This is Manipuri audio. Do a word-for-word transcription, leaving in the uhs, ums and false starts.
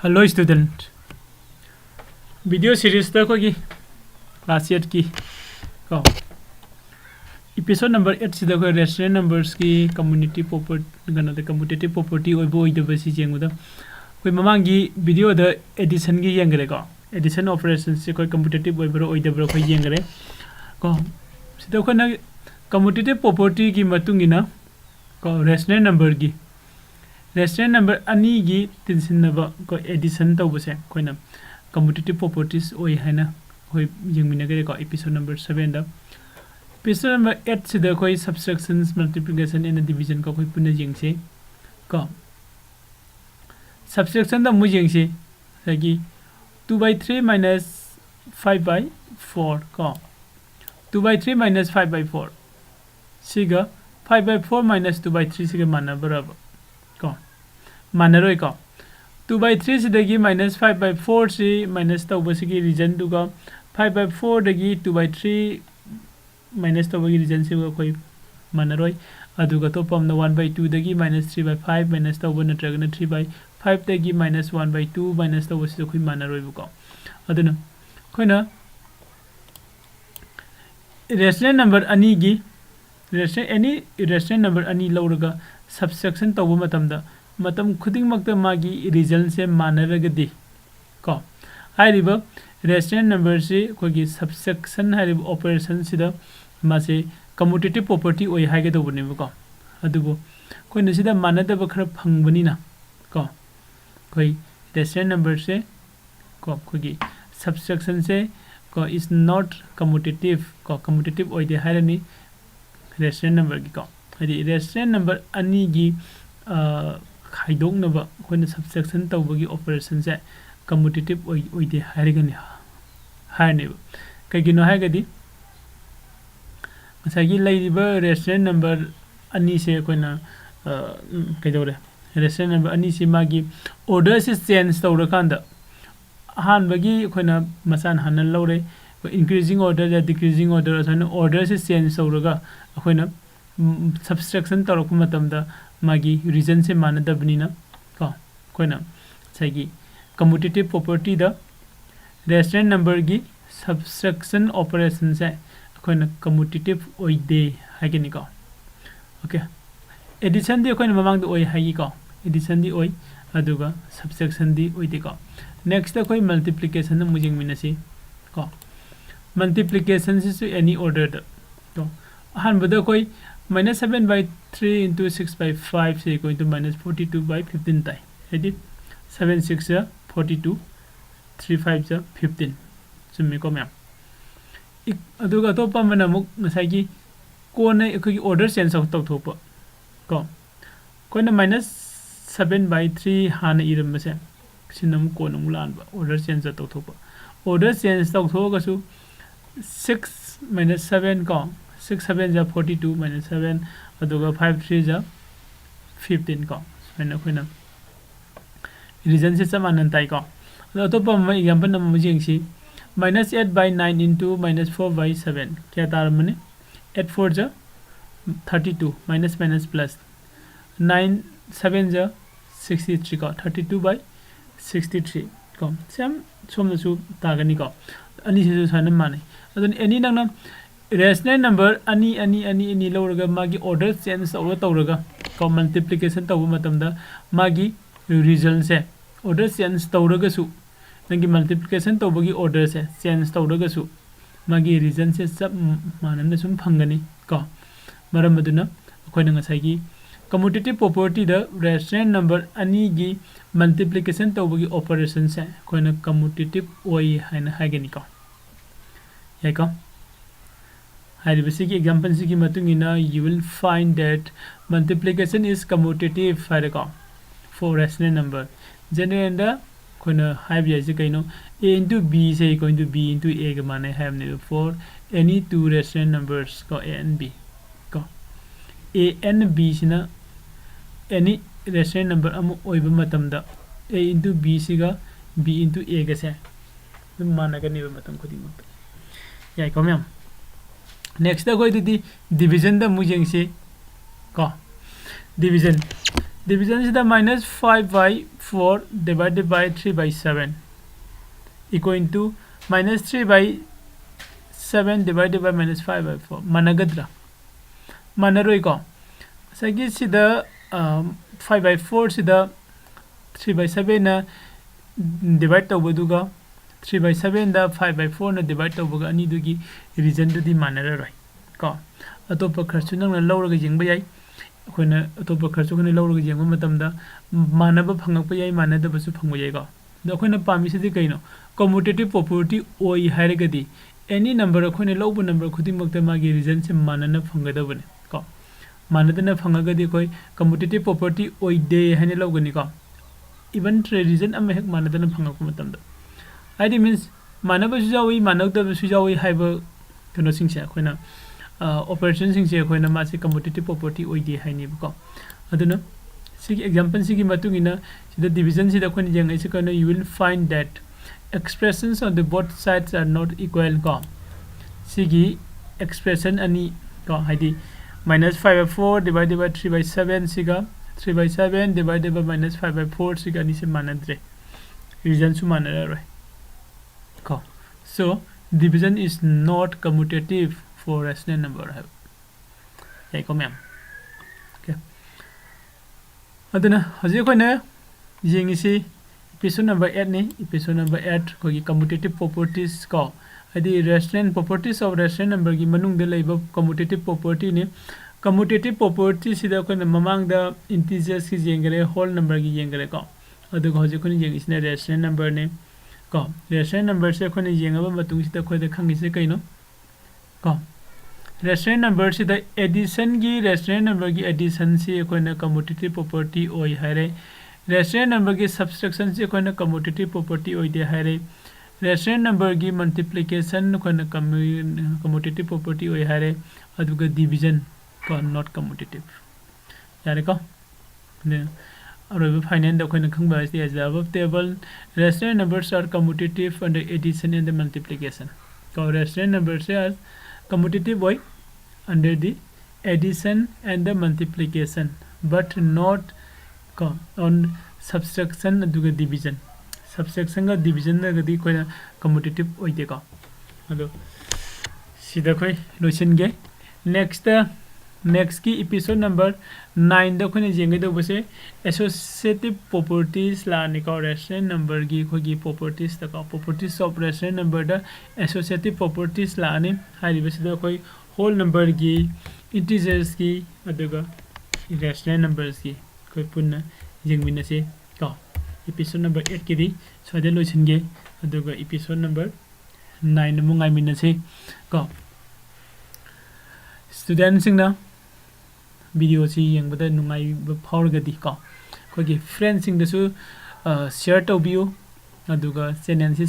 Hello student, video series ꯇ ꯑꯩꯈꯣꯏꯒꯤ class eight ꯀꯤ ꯀꯣ episode number eight ꯁꯤꯗ ꯑꯩꯈꯣꯏ rational numbers ꯀꯤ commutative property, ꯀꯩꯅꯣꯗ commutative property ꯑꯣꯏꯕ ꯑꯣꯏꯗꯕ ꯁꯤ ꯌꯦꯡꯕꯗ ꯑꯩꯈꯣꯏ ꯃꯃꯥꯡꯒꯤ video ꯗ addition ꯒꯤ ꯌꯦꯡꯈ꯭ꯔꯦꯀꯣ꯫ Addition operation ꯁꯤ ꯑꯩꯈꯣꯏ commutative ꯑꯣꯏꯕ꯭ꯔꯥ ꯑꯣꯏꯗꯕ꯭ꯔꯥ ꯑꯩꯈꯣꯏ ꯌꯦꯡꯈ꯭ꯔꯦ ꯀꯣ꯫ ꯁꯤꯗ ꯑꯩꯈꯣꯏꯅ commutative property ꯒꯤ ꯃꯇꯨꯡ ꯏꯟꯅ ꯀꯣ rational number ꯒꯤ rational number ꯑꯅꯤꯒꯤ ꯇꯤꯟꯁꯤꯟꯅꯕ ꯀꯣ addition ꯇꯧꯕꯁꯦ ꯑꯩꯈꯣꯏꯅ commutative properties ꯑꯣꯏ ꯍꯥꯏꯅ ꯑꯩꯈꯣꯏ ꯌꯦꯡꯃꯤꯟꯅꯈ꯭ꯔꯦꯀꯣ episode number seven ꯗ꯫ Episode number eight ꯁꯤꯗ ꯑꯩꯈꯣꯏ subtractions, multiplication and division ꯀꯣ ꯑꯩꯈꯣꯏ ꯄꯨꯟꯅ ꯌꯦꯡꯁꯤ ꯀꯣ꯫ Subtraction ꯗ ꯑꯃꯨꯛ ꯌꯦꯡꯁꯤ꯫ ꯉꯁꯥꯏꯒꯤ two by three minus five by four ꯀꯣ, two by three minus five by four ꯁꯤꯒ five by four minus two by three ꯁꯤꯒ ꯃꯥꯟꯅꯕ꯭ꯔꯕ ꯀꯣ? ꯃꯥꯟꯅꯔꯣꯏꯀꯣ꯫ Two by three ꯁꯤꯗꯒꯤ minus five by four ꯁꯤ minus ꯇꯧꯕꯁꯤꯒꯤ reason ꯗꯨꯒ five by four ꯗꯒꯤ two by three minus ꯇꯧꯕꯒꯤ reason ꯁꯤꯒ ꯑꯩꯈꯣꯏ ꯃꯥꯟꯅꯔꯣꯏ꯫ ꯑꯗꯨꯒ ꯑꯇꯣꯞꯄ ꯑꯃꯅ one by two ꯗꯒꯤ minus three by five minus ꯇꯧꯕ ꯅꯠꯇ꯭ꯔꯒꯅ three by five ꯇꯒꯤ minus one by two minus ꯇꯧꯕꯁꯤꯁꯨ ꯑꯩꯈꯣꯏ ꯃꯥꯟꯅꯔꯣꯏꯕꯀꯣ꯫ ꯑꯗꯨꯅ ꯑꯩꯈꯣꯏꯅ rational number ꯑꯅꯤꯒꯤ rational, any rational number ꯑꯅꯤ ꯂꯧꯔꯒ subtraction ꯇꯧꯕ ꯃꯇꯝꯗ ꯃꯇꯝ ꯈꯨꯗꯤꯡꯃꯛꯇ ꯃꯥꯒꯤ result ꯁꯦ ꯃꯥꯟꯅꯔꯒꯗꯤ ꯀꯣ, ꯍꯥꯏꯔꯤꯕ rational number ꯁꯤ ꯑꯩꯈꯣꯏꯒꯤ subtraction ꯍꯥꯏꯔꯤꯕ operation ꯁꯤꯗ ꯃꯥꯁꯦ commutative property ꯑꯣꯏ ꯍꯥꯏꯒꯗꯧꯕꯅꯦꯕꯀꯣ꯫ ꯑꯗꯨꯕꯨ ꯑꯩꯈꯣꯏꯅ ꯁꯤꯗ ꯃꯥꯟꯅꯗꯕ ꯈꯔ ꯐꯪꯕꯅꯤꯅ ꯀꯣ, ꯑꯩꯈꯣꯏ rational number ꯁꯦ ꯀꯣ ꯑꯩꯈꯣꯏꯒꯤ subtraction ꯁꯦ ꯀꯣ is not commutative ꯀꯣ, commutative ꯑꯣꯏꯗꯦ ꯍꯥꯏꯔꯅꯤ rational number ꯒꯤ ꯀꯣ꯫ ꯍꯥꯏꯗꯤ rational number ꯑꯅꯤꯒꯤ ꯈꯥꯏꯗꯣꯛꯅꯕ ꯑꯩꯈꯣꯏꯅ subtraction ꯇꯧꯕꯒꯤ operation ꯁꯦ commutative ꯑꯣꯏ ꯑꯣꯏꯗꯦ ꯍꯥꯏꯔꯒꯅꯤ ꯍꯥꯏꯔꯅꯦꯕ꯫ ꯀꯩꯒꯤꯅꯣ ꯍꯥꯏꯔꯒꯗꯤ ꯉꯁꯥꯏꯒꯤ ꯂꯩꯔꯤꯕ rational number ꯑꯅꯤꯁꯦ ꯑꯩꯈꯣꯏꯅ ꯀꯩꯗꯧꯔꯦ, rational number ꯑꯅꯤꯁꯤ ꯃꯥꯒꯤ order ꯁꯦ change ꯇꯧꯔꯀꯥꯟꯗ ꯑꯍꯥꯟꯕꯒꯤ ꯑꯩꯈꯣꯏꯅ ꯃꯆꯥꯟ ꯍꯥꯟꯅ ꯂꯧꯔꯦ, increasing order ꯗ decreasing order ꯑꯁꯨꯃꯥꯏꯅ order ꯁꯦ change ꯇꯧꯔꯒ ꯑꯩꯈꯣꯏꯅ subtraction ꯇꯧꯔꯛꯄ ꯃꯇꯝꯗ ꯃꯥꯒꯤ result ꯁꯦ ꯃꯥꯟꯅꯗꯕꯅꯤꯅ ꯀꯣ ꯑꯩꯈꯣꯏꯅ ꯉꯁꯥꯏꯒꯤ Commutative property ꯗ rational number ꯒꯤ subtraction operation ꯁꯦ ꯑꯩꯈꯣꯏꯅ commutative ꯑꯣꯏꯗꯦ ꯍꯥꯏꯒꯅꯤꯀꯣ꯫ Okay, addition ꯗꯤ ꯑꯩꯈꯣꯏꯅ ꯃꯃꯥꯡꯗ ꯑꯣꯏ ꯍꯥꯏꯒꯤꯀꯣ꯫ Addition ꯗꯤ ꯑꯣꯏ, ꯑꯗꯨꯒ subtraction ꯗꯤ ꯑꯣꯏꯗꯦꯀꯣ꯫ Next ꯑꯩꯈꯣꯏ multiplication ꯑꯃꯨꯛ ꯌꯦꯡꯃꯤꯟꯅꯁꯤ ꯀꯣ꯫ Multiplication ꯁꯤꯁꯨ any order ꯗ ꯀꯣ꯫ ꯑꯍꯥꯟꯕꯗ ꯑꯩꯈꯣꯏ minus seven by three into six by five ꯁꯤ equal to minus forty two by fifteen ꯇꯥꯏ꯫ ꯍꯥꯏꯗꯤ seven six ꯖ forty two, three five ꯖ fifteen꯫ ꯆꯨꯝꯃꯤꯀꯣ ꯃꯌꯥꯝ? ꯏꯛ-, ꯑꯗꯨꯒ ꯑꯇꯣꯞꯄ ꯑꯃꯅ ꯑꯃꯨꯛ ꯉꯁꯥꯏꯒꯤ ꯀꯣꯟꯅ ꯑꯩꯈꯣꯏꯒꯤ order change ꯇꯧꯊꯣꯛꯄ ꯀꯣ꯫ ꯑꯩꯈꯣꯏꯅ minus seven by three ꯍꯥꯟꯅ ꯏꯔꯝꯕꯁꯦ, ꯁꯤꯅ ꯑꯃꯨꯛ ꯀꯣꯟꯅ ꯑꯃꯨꯛ ꯂꯥꯟꯕ, order change ꯇꯧꯊꯣꯛꯄ꯫ Order change ꯇꯧꯊꯣꯛꯑꯒꯁꯨ six minus seven ꯀꯣ, six seven ꯖ forty two minus seven, ꯑꯗꯨꯒ five three ꯖ fifteen ꯀꯣ, ꯁꯨꯃꯥꯏꯅ ꯑꯩꯈꯣꯏꯅ reason ꯁꯦ ꯆꯞ ꯃꯥꯟꯅꯅ ꯇꯥꯏꯀꯣ꯫ ꯑꯗꯣ ꯑꯇꯣꯞꯄ ꯑꯃ example ꯑꯃ ꯌꯦꯡꯁꯤ꯫ Minus eight by nine into minus four by seven ꯀꯌꯥ ꯇꯥꯔꯝꯃꯅꯤ? Eight four ꯖ thirty two, minus minus plus, nine seven ꯖ sixty three ꯀꯣ, thirty two by sixty three ꯀꯣ꯫ Same ꯁꯣꯝꯗꯁꯨ ꯇꯥꯒꯅꯤꯀꯣ꯫ ꯑꯅꯤꯁꯤꯁꯨ ꯁꯨꯃꯥꯏꯅ ꯃꯥꯟꯅꯩ꯫ ꯑꯗꯨꯅ any ꯅꯪꯅ rational number ꯑꯅꯤ ꯑꯅꯤ ꯑꯅꯤ ꯑꯅꯤ ꯂꯧꯔꯒ ꯃꯥꯒꯤ order change ꯇꯧꯔ ꯇꯧꯔꯒ ꯀꯣ, multiplication ꯇꯧꯕ ꯃꯇꯝꯗ ꯃꯥꯒꯤ result ꯁꯦ order change ꯇꯧꯔꯒꯁꯨ, ꯅꯪꯒꯤ multiplication ꯇꯧꯕꯒꯤ order ꯁꯦ change ꯇꯧꯔꯒꯁꯨ ꯃꯥꯒꯤ result ꯁꯦ ꯆꯞ ꯃꯥꯟꯅꯅ ꯁꯨꯝ ꯐꯪꯒꯅꯤ ꯀꯣ꯫ ꯃꯔꯝ ꯑꯗꯨꯅ ꯑꯩꯈꯣꯏꯅ ꯉꯁꯥꯏꯒꯤ commutative property ꯗ rational number ꯑꯅꯤꯒꯤ multiplication ꯇꯧꯕꯒꯤ operation ꯁꯦ ꯑꯩꯈꯣꯏꯅ commutative ꯑꯣꯏ ꯍꯥꯏꯅ ꯍꯥꯏꯒꯅꯤꯀꯣ꯫ ꯌꯥꯏꯀꯣ? ꯍꯥꯏꯔꯤꯕꯁꯤꯒꯤ example ꯁꯤꯒꯤ ꯃꯇꯨꯡ ꯏꯟꯅ, "You will find that multiplication is commutative" ꯍꯥꯏꯔꯦꯀꯣ, "for rational number." General ꯗ ꯑꯩꯈꯣꯏꯅ ꯍꯥꯏꯕ ꯌꯥꯏꯁꯦ ꯀꯩꯅꯣ? A into B say equal to B into A ꯒ ꯃꯥꯟꯅꯩ ꯍꯥꯏꯕꯅꯦꯕ, for any two rational numbers ꯀꯣ, A and B ꯀꯣ꯫ A and B ꯁꯤꯅ any rational number ꯑꯃ ꯑꯣꯏꯕ ꯃꯇꯝꯗ A into B ꯁꯤꯒ B into A ꯒꯁꯦ ꯑꯗꯨꯝ ꯃꯥꯟꯅꯒꯅꯦꯕ ꯃꯇꯝ ꯈꯨꯗꯤꯡꯃꯛꯇ꯫ ꯌꯥꯏꯀꯣ ꯃꯌꯥꯝ? Next ꯑꯩꯈꯣꯏ ꯑꯗꯨꯗꯤ division ꯗ ꯑꯃꯨꯛ ꯌꯦꯡꯁꯤ ꯀꯣ꯫ Division, Division ꯁꯤꯗ minus five by four divided by three by seven equal to minus three by seven divided by minus five by four ꯃꯥꯟꯅꯒꯗ꯭ꯔꯥ? ꯃꯥꯟꯅꯔꯣꯏꯀꯣ꯫ ꯉꯁꯥꯏꯒꯤ ꯁꯤꯗ five by four ꯁꯤꯗ three by seven ꯅ divide ꯇꯧꯕꯗꯨꯒ three by seven the five by four ꯅ divide ꯇꯧꯕꯒ ꯑꯅꯤꯗꯨꯒꯤ region ꯗꯨꯗꯤ ꯃꯥꯟꯅꯔꯔꯣꯏ ꯀꯣ꯫ ꯑꯇꯣꯞꯄ ꯈꯔꯁꯨ ꯅꯪꯅ ꯂꯧꯔꯒ ꯌꯦꯡꯕ ꯌꯥꯏ꯫ ꯑꯩꯈꯣꯏꯅ ꯑꯇꯣꯞꯄ ꯈꯔꯁꯨ ꯑꯩꯈꯣꯏꯅ ꯂꯧꯔꯒ ꯌꯦꯡꯕ ꯃꯇꯝꯗ ꯃꯥꯟꯅꯕ ꯐꯪꯉꯛꯄ ꯌꯥꯏ, ꯃꯥꯟꯅꯗꯕꯁꯨ ꯐꯪꯕ ꯌꯥꯏꯀꯣ꯫ ꯑꯗꯣ ꯑꯩꯈꯣꯏꯅ ꯄꯥꯝꯃꯤꯁꯤꯗꯤ ꯀꯩꯅꯣ? Commutative property ꯑꯣꯏ ꯍꯥꯏꯔꯒꯗꯤ any number ꯑꯩꯈꯣꯏꯅ ꯂꯧꯕ number ꯈꯨꯗꯤꯡꯃꯛꯇ ꯃꯥꯒꯤ region ꯁꯦ ꯃꯥꯟꯅꯅ ꯐꯪꯒꯗꯕꯅꯤ ꯀꯣ꯫ ꯃꯥꯟꯅꯗꯅ ꯐꯪꯉꯒꯗꯤ ꯑꯩꯈꯣꯏ commutative property ꯑꯣꯏꯗꯦ ꯍꯥꯏꯅ ꯂꯧꯒꯅꯤꯀꯣ꯫ Even region ꯑꯃ ꯍꯦꯛ ꯃꯥꯟꯅꯗꯅ ꯐꯪꯉꯛꯄ ꯃꯇꯝꯗ꯫ ꯍꯥꯏꯗꯤ means ꯃꯥꯟꯅꯕꯁꯨ ꯌꯥꯎꯏ, ꯃꯥꯟꯅꯗꯕꯁꯨ ꯌꯥꯎꯏ ꯍꯥꯏꯕ ꯀꯩꯅꯣꯁꯤꯡꯁꯦ ꯑꯩꯈꯣꯏꯅ, operation ꯁꯤꯡꯁꯦ ꯑꯩꯈꯣꯏꯅ ꯃꯥꯁꯦ commutative property ꯑꯣꯏꯗꯦ ꯍꯥꯏꯅꯦꯕꯀꯣ꯫ ꯑꯗꯨꯅ ꯁꯤꯒꯤ example ꯁꯤꯒꯤ ꯃꯇꯨꯡ ꯏꯟꯅ ꯁꯤꯗ division ꯁꯤꯗ ꯑꯩꯈꯣꯏꯅ ꯌꯦꯡꯉꯛꯏꯁꯦ ꯀꯩꯅꯣ? You will find that expressions on the both sides are not equal ꯀꯣ꯫ ꯁꯤꯒꯤ expression ꯑꯅꯤ ꯀꯣ, ꯍꯥꯏꯗꯤ minus five by four divided by three by seven ꯁꯤꯒ three by seven divided by minus five by four ꯁꯤꯒ ꯑꯅꯤꯁꯦ ꯃꯥꯟꯅꯗ꯭ꯔꯦ, region ꯁꯨ ꯃꯥꯟꯅꯔꯔꯣꯏ ꯀꯣ꯫ So division is not commutative for rational number ꯍꯥꯏꯕ꯫ ꯌꯥꯏꯀꯣ ꯃꯌꯥꯝ? Okay꯫ ꯑꯗꯨꯅ ꯍꯧꯖꯤꯛ ꯑꯩꯈꯣꯏꯅ ꯌꯦꯡꯉꯤꯁꯤ episode number eight ꯅꯤ꯫ Episode number eight ꯑꯩꯈꯣꯏꯒꯤ commutative properties ꯀꯣ, ꯍꯥꯏꯗꯤ rational, properties of rational number ꯒꯤ ꯃꯅꯨꯡꯗ ꯂꯩꯕ commutative property ꯅꯤ꯫ Commutative property ꯁꯤꯗ ꯑꯩꯈꯣꯏꯅ ꯃꯃꯥꯡꯗ integers ꯀꯤ ꯌꯦꯡꯈꯔꯦ, whole number ꯒꯤ ꯌꯦꯡꯈꯔꯦ ꯀꯣ꯫ ꯑꯗꯨꯒ ꯍꯧꯖꯤꯛ ꯑꯩꯈꯣꯏꯅ ꯌꯦꯡꯉꯤꯁꯤꯅ rational number ꯅꯤ ꯀꯣ꯫ Rational number ꯁꯦ ꯑꯩꯈꯣꯏꯅ ꯌꯦꯡꯉꯕ ꯃꯇꯨꯡꯁꯤꯗ ꯑꯩꯈꯣꯏꯗ ꯈꯪꯉꯤꯁꯦ ꯀꯩꯅꯣ ꯀꯣ? Rational number ꯁꯤꯗ addition ꯒꯤ, rational number ꯒꯤ addition ꯁꯤ ꯑꯩꯈꯣꯏꯅ commutative property ꯑꯣꯏ ꯍꯥꯏꯔꯦ꯫ Rational number ꯒꯤ subtraction ꯁꯤ ꯑꯩꯈꯣꯏꯅ commutative property ꯑꯣꯏꯗꯦ ꯍꯥꯏꯔꯦ꯫ Rational number ꯒꯤ multiplication ꯑꯩꯈꯣꯏꯅ commu-, commutative property ꯑꯣꯏ ꯍꯥꯏꯔꯦ꯫ ꯑꯗꯨꯒ division ꯀꯣ, not commutative꯫ ꯌꯥꯔꯦꯀꯣ? ꯑꯗꯨꯅ ꯑꯔꯣꯏꯕ final ꯗ ꯑꯩꯈꯣꯏꯅ ꯈꯪꯕ ꯍꯥꯏꯁꯦ, as the above table, rational numbers are commutative under addition and the multiplication. ꯀꯣ, rational number ꯁꯦ commutative ꯑꯣꯏ under the addition and the multiplication, but not ꯀꯣ, on subtraction ꯑꯗꯨꯒ division꯫ Subtraction-ꯒ division-ꯅꯒꯗꯤ ꯑꯩꯈꯣꯏꯅ commutative ꯑꯣꯏꯗꯦꯀꯣ꯫ ꯑꯗꯣ ꯁꯤꯗ ꯑꯩꯈꯣꯏ ꯂꯣꯏꯁꯤꯟꯒꯦ꯫ Next-ꯇ, next-ꯀꯤ episode number nine-ꯗ ꯑꯩꯈꯣꯏꯅ ꯌꯦꯡꯒꯗꯧꯕꯁꯦ associative properties ꯂꯥꯛꯑꯅꯤꯀꯣ, rational number-ꯒꯤ ꯑꯩꯈꯣꯏꯒꯤ properties-ꯇꯀꯣ, properties of rational number-ꯗ associative properties ꯂꯥꯛꯑꯅꯤ꯫ ꯍꯥꯏꯔꯤꯕꯁꯤꯗ ꯑꯩꯈꯣꯏ whole number-ꯒꯤ, integers-ꯀꯤ, ꯑꯗꯨꯒ irrational numbers-ꯀꯤ ꯑꯩꯈꯣꯏ ꯄꯨꯟꯅ ꯌꯦꯡꯃꯤꯟꯅꯁꯤ ꯀꯣ꯫ Episode number eight-ꯀꯤꯗꯤ ꯁ꯭ꯋꯥꯏꯗ ꯂꯣꯏꯁꯤꯟꯒꯦ, ꯑꯗꯨꯒ episode number nine ꯑꯃꯨꯛ ꯉꯥꯏꯃꯤꯟꯅꯁꯤ ꯀꯣ꯫ Student-ꯁꯤꯡꯅ video-ꯁꯤ ꯌꯦꯡꯕꯗ ꯅꯨꯡꯉꯥꯏꯕ ꯐꯥꯎꯔꯒꯗꯤ ꯀꯣ, ꯑꯩꯈꯣꯏꯒꯤ friend-ꯁꯤꯡꯗꯁꯨ, ꯑ, share ꯇꯧꯕꯤꯌꯨ, ꯑꯗꯨꯒ channel-ꯁꯤ